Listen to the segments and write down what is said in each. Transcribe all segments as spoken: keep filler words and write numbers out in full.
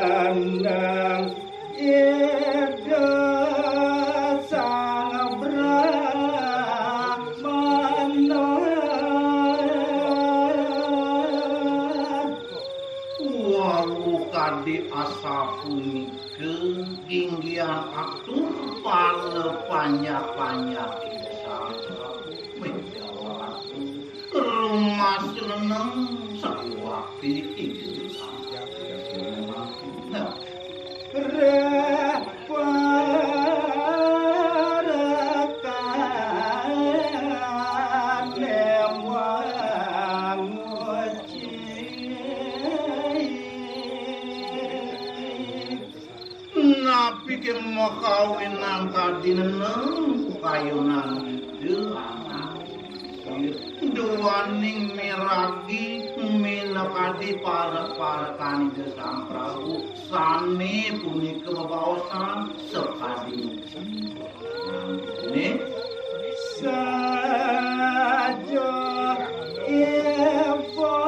Nandang Ida Sang Brahmana. Wau kadi asapunika ginggian atur pala panjak-panjak Ida Sang Prabu Megawati. Rumas leneng sakuwati Ida Sang Prabu. Nah, Napi ké makawinan kadi neneng kayunan Ida anak. Duaning miragi minakadi parek-parekan Ida Sang Prabu, sané punika bebaosan sakadi Nih. Saja ipanista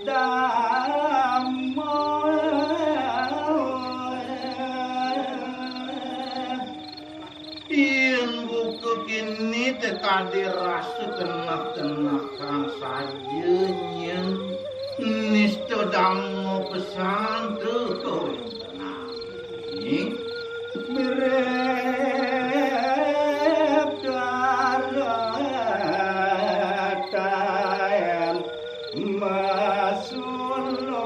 dama. Yén buka kéné té kadi rasa keneh-kenehan saja nyén nista dama pesan té kawéntenan. Nih. Mirip daratan masuluh.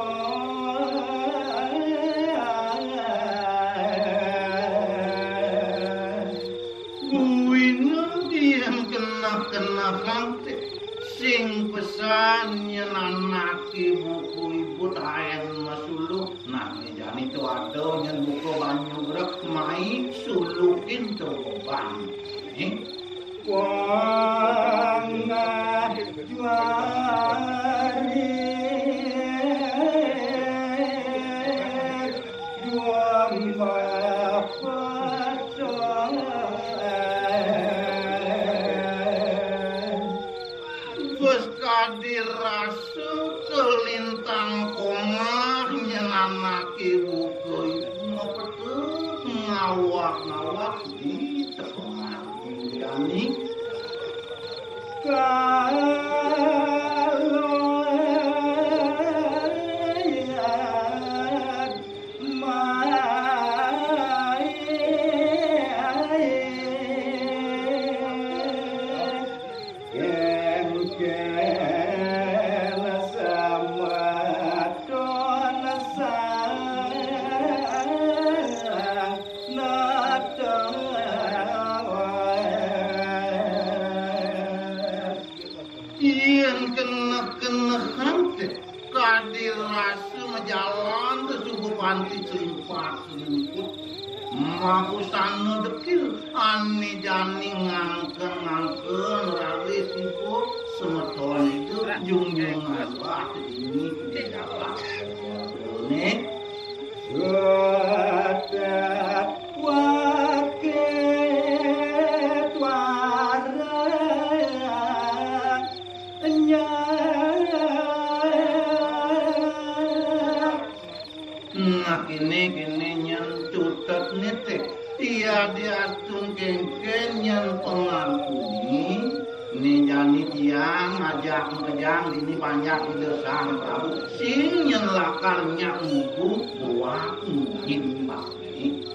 Buina dian keneh-kenehan té sing pesan nyén anaké buka ibu taén masuluh. Nah, né jani tuada nyén buka banyu grek mai suluhin tuban. Nih. Wangah juari dua mapatah. Wes kadi rasa kalintang komah nyén anaké buka ibu mapeteh ngawak-ngawak di tengah jani. Kalau Yén keneh-kenehan té kadi rasa majalan suba panti selimpah-selimput. Mabusana dekil ané jani ngangken-ngangken raris ibu semeton itu junjungan bah ini di jalan. Nih. Sudah wakil tuara. Nah, kéné-kéné nyén cutet nitih. Ia diastun kéngkén nyén pangantuni, né jani tiang ngajak makejang dini panjak Ida Sang Prabu. Sing nyén lakar nyak ngugu buah nguhin bakti.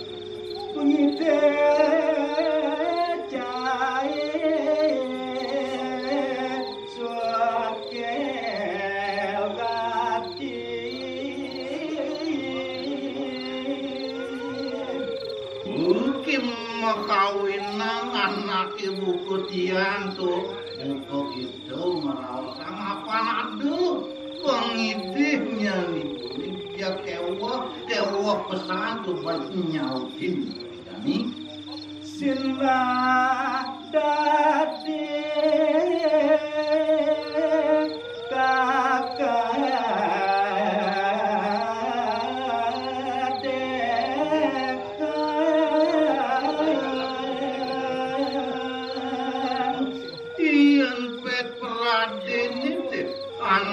Pengité cai. Suakil gati. Mungkin makawinan anaké buka tiang to, buka kita meraosang apa ada pangidihnya nih. Ya kewah, kewah pesan to ban nyautin. Jani. Sinah dadi kakadekan.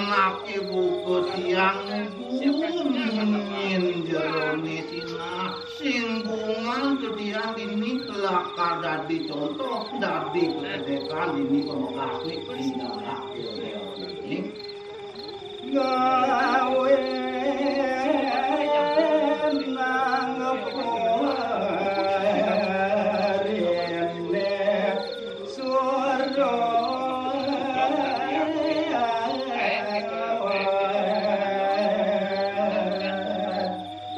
Anaké buka tiang bunyin jeroné sinah. Sing bungan ka tiang dini lakar dadi contoh, dadi kekedékan dini pamekasné di darak. Gawé nang poriné.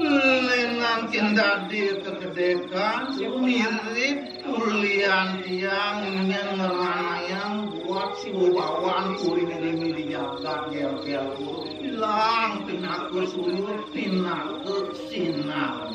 Lénan kén dadi kekedékan, mirip ulian tiang nyén ngranayang buat siwawawan kuring-kuring di jagat gel-gel kuring. Ilang pinaka surya, pinaka sinar.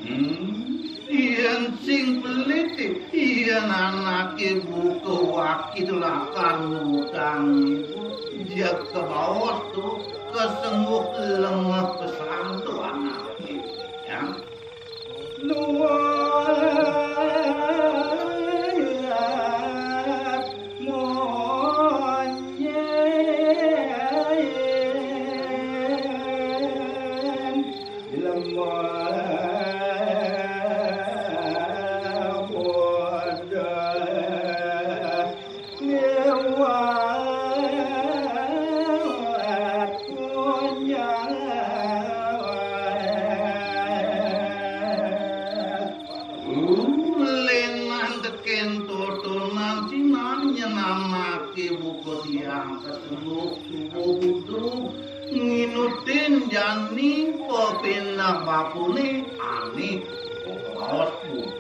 Hmm, yén sing peliti, yén anaké buka waki lakar ngutang ibu, jeg kabaos to, kasengguh lengeh pesan to anaké. Ya. Luwat monyen lemah bodoh. Liwat punyawan. Lénan tekén totonan sinah nyén anaké buka tiang kasengguh suba buduk nginutin jani pepineh bapané ané kabaos buduk.